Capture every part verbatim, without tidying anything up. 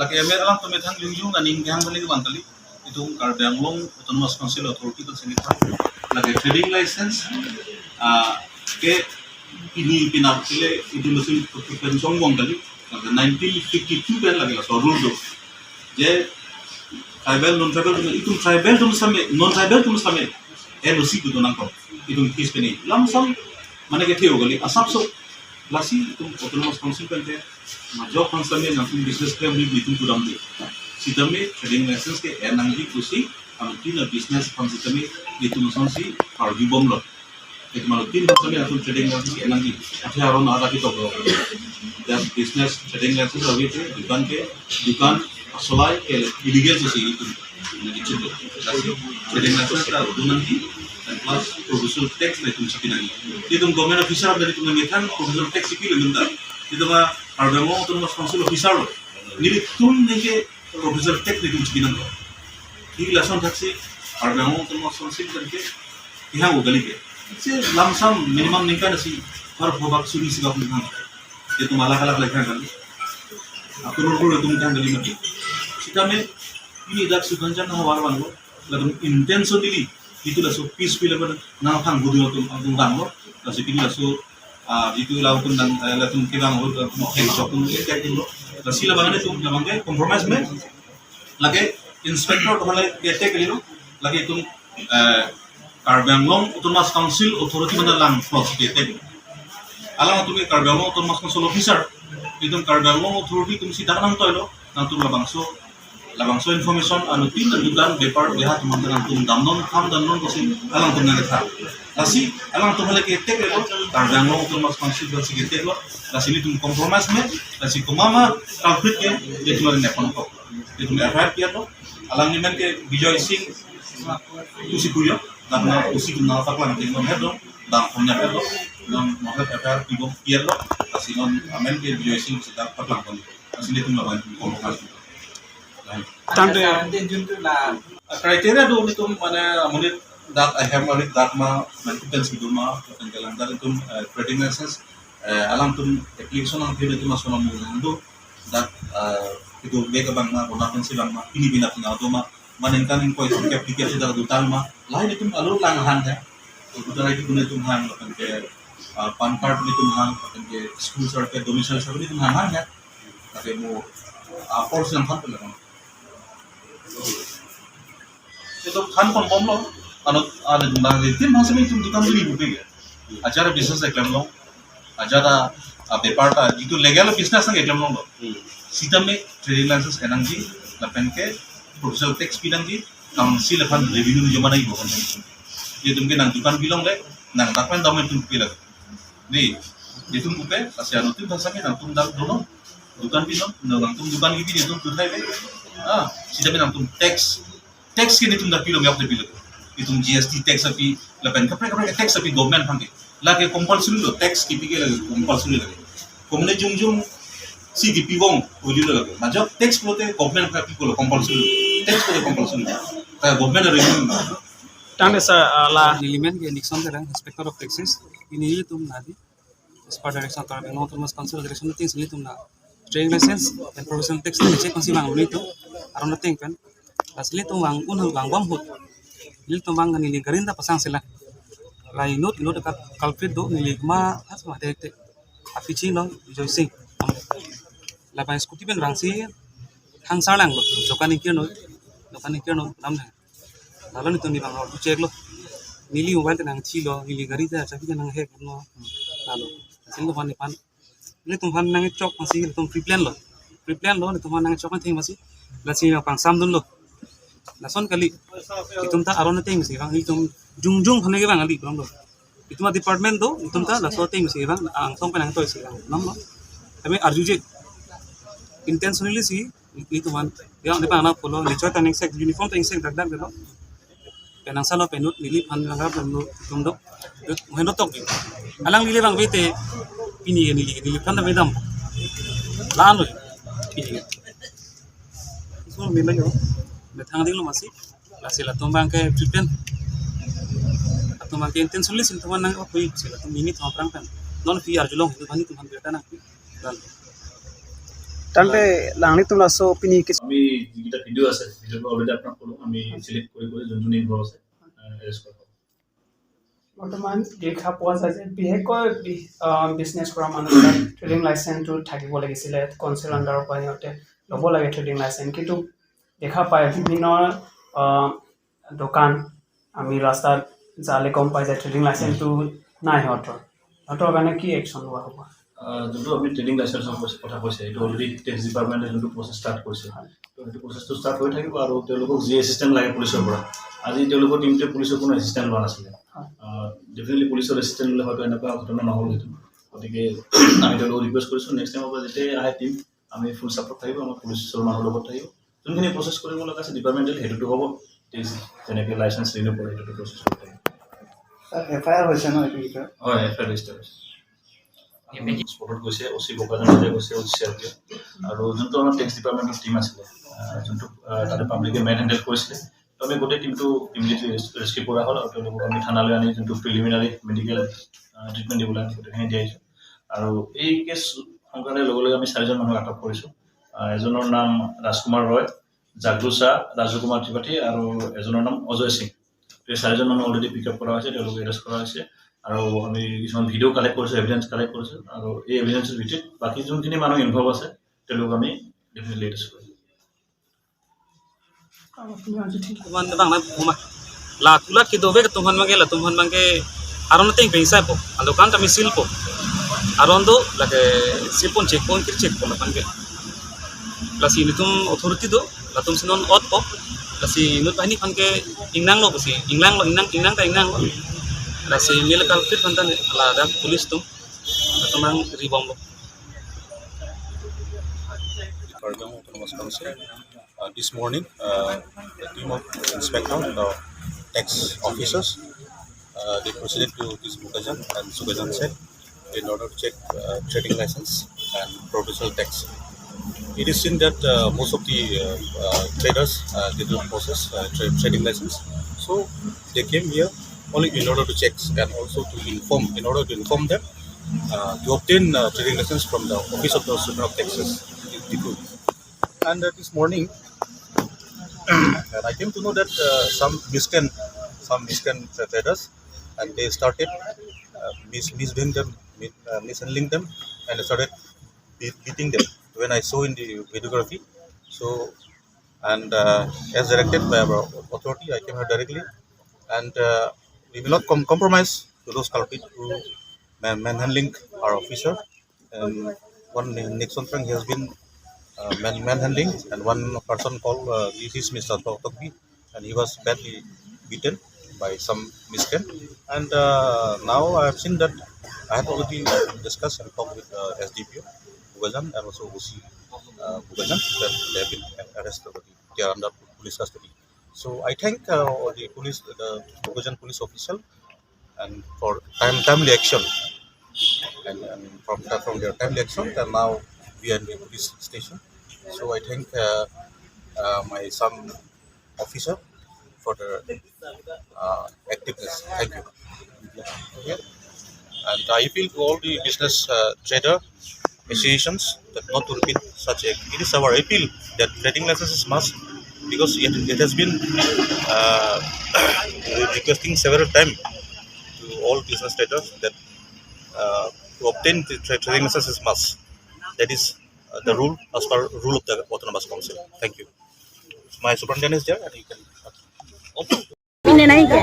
Lake amen alangtum methang jongjung aning kehang kali kevang kali. Itum Karbi Anglong Autonomous Council Authority ta sini tha. Lake trading license, ah, ke pini pinap kele itum mesti pen song wang kali. Lake nineteen fifty-two pen lake laso rule do. Je tribal, non tribal, itum tribal atum same, non tribal atum same N O C kedo nangkok. Itum fees pini. Lamsam mane kethe-o kali. Asapso lasi itum Autonomous Council pen te majok aphan same nangtum business klem ri itum kudam de. Sitame trading license ke-en nangji pusi, anuttin abusiness aphan sitame itum asonsi arjubomlo. Itum anuttin aphan same atum trading license ke-en nangji. Athe aron ada kitoklo. Just business trading license ave te, dukan ke, dukan asolai ke illegal pusi itum nangji chit. Lasi trading license ta do nangji, and plus professional tax ta itum chipi nangji. Itum government officer dan itum nangji than professional tax chipi lo itum ta. Itum a Karbi Anglong Autonomous Council officer lo. Nelitum neke professional tax nelitum chipi nangkok. Hi lason thaksi Karbi Anglong Autonomous Council dan ke kehang-o kali ke. Si lamsam minimum ningkan si har phobak suri si gak ningkan. Itum alak alak lagi kali. Akurur kurur itum kehang kali mati. Sitame pini dak Sukanjan Hawar vanglo. Latum intentionally itum laso peaceful level nangphan budu atum atum vanglo. Lasi pini laso, ah, itum latum nang, eh, latum kevang ho, latum kevang ho, latum kevang ho. Lasi labang itum labang ke compromise me. Lake inspector atum le ke-attack kalilo, lake itum, eh, Karbi Anglong Autonomous Council Authority mana lang plus ke-attack. Alangtum ke Karbi Anglong Autonomous Council officer, itum Karbi Anglong Authority atumsi dak nangtoilo, nangtum labangso, labangso information anuttin adukan bepar beha atum nangtum damnon, ham damnon pusi alangtum nangketha. Lasi alangtum le ke-attack lo, Karbi Anglong Autonomous Council atumsi ke-attack lo, lasi nelitum compromise me, lasi komat ma culprit ke, itum le nepon kok. Itum F I R pi-etlo, alang nemen ke Bijoy Singh pusi puyo, dak na pusi itum nangpaklang ke non head dong, dang punya head dong, non non head F I R pibom pi-etlo, lasi non amen ke Bijoy Singh pusi dak paklang pon, lasi nelitum labang itum compromise. Tangte. Criteria do nelitum mane amonit dak ahem arit dak ma, mane itum pensi do ma, lapen ke langdar itum, eh, trading license, eh, alangtum application nangpi itum asona mung nang do, dak, eh, itum bek abang ma, bona pensi abang ma, pini bina pina do ma, mane ningkan ingkoi itum kep dikep si dak do tang ma, lahai itum alur lang hang ya. Itum lahai itum itum hang, lapen ke, eh, PAN card itum hang, lapen ke school certificate, domicile certificate itum hang hang ya. Tapi mo, ah, force yang kan pun lang. Itum than ponbomlo, ano, ano dungdang rintin bang semi itum dukan duli bupe ke. Ajat a business keklem long, ajat a, ah, bepar ta, itum legal business nangkeklem longlo. Hmm. Sitame trading license en nangji, lapen ke professional tax pi nangji, council aphan revenue joma nangji bukan. Itum ke nang dukan bilong le, nang dak pen dam itum pi lagi. Di, itum bupe, lasi anuttin bang semi nangtum dak dono, dukan bilong, nangtum dukan gibi itum tuthai be. Ah, sitame nangtum tax, tax ke nelitum dak pilo, meyap dak pilo. Itum G S T tax api, lapen kaprek kaprek tax api government aphan ke. Lake compulsory lo, tax kipi ke lake compulsory lake. Komne jongjong si kipi bom, uli lo lake. Majok tax pulote government aphan piko lo compulsory. Tax pulote compulsory. Kaya government a revenue. Tangte sir, ah, la. Nelimen ke Nixon Terang, Inspector of Taxes. Pini itum nadi. As per direction of Karbi Anglong Autonomous Council direction, nelitum si nelitum la trading license and professional tax check pensi vanglo nelitum, aron ateng pen. Lasi nelitum vang un vangbom ahut, nelitum vang neli gari ta pasang sila. La inut inut ka culprit do, neli ma has ma tek tek. Apichi no Joy Singh. Labang scooty pen vangsi hangsar langlo, dokan ingkir no, dokan ingkir no, lam ne. Lalo nelitum ni bang auto check lo. Neli mobile ta nangchilo, neli gari ta chabi ta nanghack lo. Lalo. Sing ko pan ni pan. Nelitum aphan nangchok pensi nelitum pre-plan lo. Pre-plan lo, nelitum aphan nangchok nangtheng pensi. Lasi nang pangsamdunlo. Lason kali. Itum ta aron ateng si bang, itum jongjong aphan ke bang kali bang lo. Itum a department do, itum ta laso ateng si bang, angsong pen nangtoi si bang. Nam lo. Kami arjuje. Intentionally si, itum aphan, ya, ni pang anak pulo, ni choi ta ningsek, uniform ta ningsek dak dak lo. Pen angsalo pen inut, neli aphan langrap lo, itum do. Dut, muhen do tok di. Alang neli bang bete, Pini ke neli ke neli kan ta medam. Lan lo. Pini ke. So mela yo. Methang ding lo masi. Lasi latum abang ke treatment. Latum abang ke intentionally sim teman nang ko koi si latum ini thom prang pen. Non pi arjulong itu bani teman berita nang. Dan. Tangte nanglitum laso pini ke আমি যিকেইটা ভিডিঅ' আছে, ভিডিঅ'টো অলৰেডি আপোনাক ক'লোঁ, আমি চিলেক্ট কৰি কৰি যোনটো নেম ঘৰ আছে, এ, এৰেষ্ট কৰা হ'ব। বৰ্তমান দেখা পোৱা যায় যে বিশেষকৈ বি-, আহ, বিজনেছ কৰা মানুহবিলাক ট্ৰেডিং লাইচেন্সটো থাকিব লাগিছিলে, কাউন্সিল আণ্ডাৰৰ পৰা সিহঁতে ল'ব লাগে ট্ৰেডিং লাইচেন্স। কিন্তু দেখা পায় বিভিন্ন, আহ, দোকান আমি ৰাস্তাত যালে গম পাই যে ট্ৰেডিং লাইচেন্সটো নাই সিহঁতৰ। সিহঁতৰ কাৰণে কি একশ্যন লোৱা হ'ব? আহ, যোনটো আমি ট্ৰেডিং লাইচেন্সৰ কৈছে, কথা কৈছে, এইটো অলৰেডি টেক্স ডিপাৰ্টমেণ্টে যোনটো প্ৰচেছ ষ্টাৰ্ট কৰিছে, হয়। তো সেইটো প্ৰচেছটো ষ্টাৰ্ট হৈ থাকিব আৰু তেওঁলোকক যি এছিষ্টেণ্ট লাগে পুলিচৰ পৰা, আজি তেওঁলোকৰ টিমটোৱে পুলিচৰ কোনো এছিষ্টেণ্ট লোৱা নাছিলে। হয়। আহ, ডেফিনেটলি পুলিচৰ এছিষ্টেণ্ট ল'লে হয়তো এনেকুৱা ঘটনা নহ'লহেঁতেন। গতিকে আমি তেওঁলোকক ৰিকুৱেষ্ট কৰিছোঁ, নেক্সট টাইমৰ পৰা যেতিয়া আহে টিম, আমি ফুল ছাপৰ্ট থাকিব, আমাৰ পুলিচৰ মানুহৰ লগত থাকিব। যোনখিনি প্ৰচেছ কৰিব লগা আছে ডিপাৰ্টমেণ্টেল, সেইটোতো হ'ব। টেক্স যেনেকে লাইচেন্স ৰিনিউ কৰে, সেইটোতো প্ৰচেছ হ'ব। ছাৰ, এফ আই আৰ হৈছে ন এইটো বিষয়ে? হয়, এফ আই আৰ ৰেজিষ্টাৰ হৈছে। স্পটত গৈছে, অ চি বোকাজান নিজে গৈছে, অ চি চি আৰ পি এফ। আৰু যোনটো আমাৰ টেক্স ডিপাৰ্টমেণ্টৰ টিম আছিলে, আহ, যোনটো, আহ, তাতে পাব্লিকে মেন হেণ্ডেল কৰিছিলে, তো আমি গোটেই টিমটো ইমিডিয়েটলি ৰেস্কিউ কৰা হ'ল আৰু তেওঁলোকক আমি থানালৈ আনি যোনটো প্ৰিলিমিনাৰী মেডিকেল, আহ, ট্ৰিটমেণ্ট দিবলৈ আমি গোটেইখিনি দি আহিছোঁ। আৰু এই কেছ সংক্ৰান্তে লগে লগে আমি চাৰিজন মানুহক আটক কৰিছোঁ। আহ, এজনৰ নাম ৰাজকুমাৰ ৰয়, জাগলু শ্বাহ, ৰাজু কুমাৰ ত্ৰিপাঠী আৰু এজনৰ নাম অজয় সিং। এই চাৰিজন মানুহ অলৰেডি পিক আপ কৰা হৈছে, তেওঁলোকক এৰেষ্ট কৰা হৈছে। আৰু আমি কিছুমান ভিডিঅ' কালেক্ট কৰিছোঁ, এভিডেন্স কালেক্ট কৰিছোঁ। আৰু এই এভিডেন্সৰ ভিত্তিত বাকী যোনখিনি মানুহ ইনভল্ভ আছে, তেওঁলোকক আমি definitely arrest Karim. Teman bang na puma. La kulat kedo ke teman bang ke, la teman bang ke aron ting pengsa po. Ando kan kami sil po. Aron do lake sipon check pon kir check pon aphan ke. Lasi nelitum authority do, latum si non ot po. Lasi inut banghini aphan ke ingnang lo si, ingnang lo, ingnang, ingnang ta ingnang lo. Lasi mil culprit aphan ta la dak police atum. Latum bang ribom lo. Karbi Anglong Autonomous Council. Uh, this morning, uh, the team of inspector, the tax officers, uh, they proceeded to this Bokajan and Sukajan shed in order to check, uh, trading license and provincial tax. It is seen that, uh, most of the, uh, uh, traders, uh, they do not possess, uh, tra-, trading license. So they came here only in order to check and also to inform, in order to inform them, uh, to obtain, uh, trading license from the office of the Superintendent of Taxes, Diphu. And, uh, this morning, and I came to know that, uh, some miscreant, some miscreant traders, and they started, uh, mis-, misdoing them, mi-, uh, mishandling them, and started be-, beating them. When I saw in the videography, so, and, uh, as directed by our authority, I came here directly, and, uh, we will not com-, compromise to those culprits who man-, manhandling our officer. And one Ni-, Nixon Tang, he has been, uh, man-, manhandling, and one person called, uh, this is Mister Tok Tokbi, and he was badly beaten by some miscreant. And, uh, now I have seen that I have already discussed and talked with, uh, S D P O Bokajan and also O C, uh, Bokajan, that they have been arrested already. They are under police custody. So I thank, uh, the police, the Bokajan police official, and for time, timely action. And, and from, from their timely action, till now we are in the police station. So I thank, uh, uh, my some officer for the, uh, activeness. Thank you. Okay. And I appeal to all the business, uh, trader associations that not to repeat such act. It is our appeal that trading license is must, because it, it has been, uh, requesting several times to all business traders that, uh, to obtain the tra-, trading license is must. That is, uh, the rule as per rule of the Autonomous Council. Thank you. My superintendent is there, and you can. Pine nahi ke?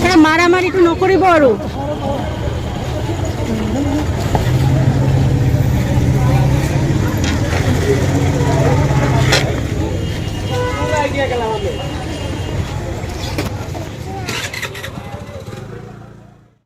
Sir, মাৰামাৰিটো নকৰিব আৰু।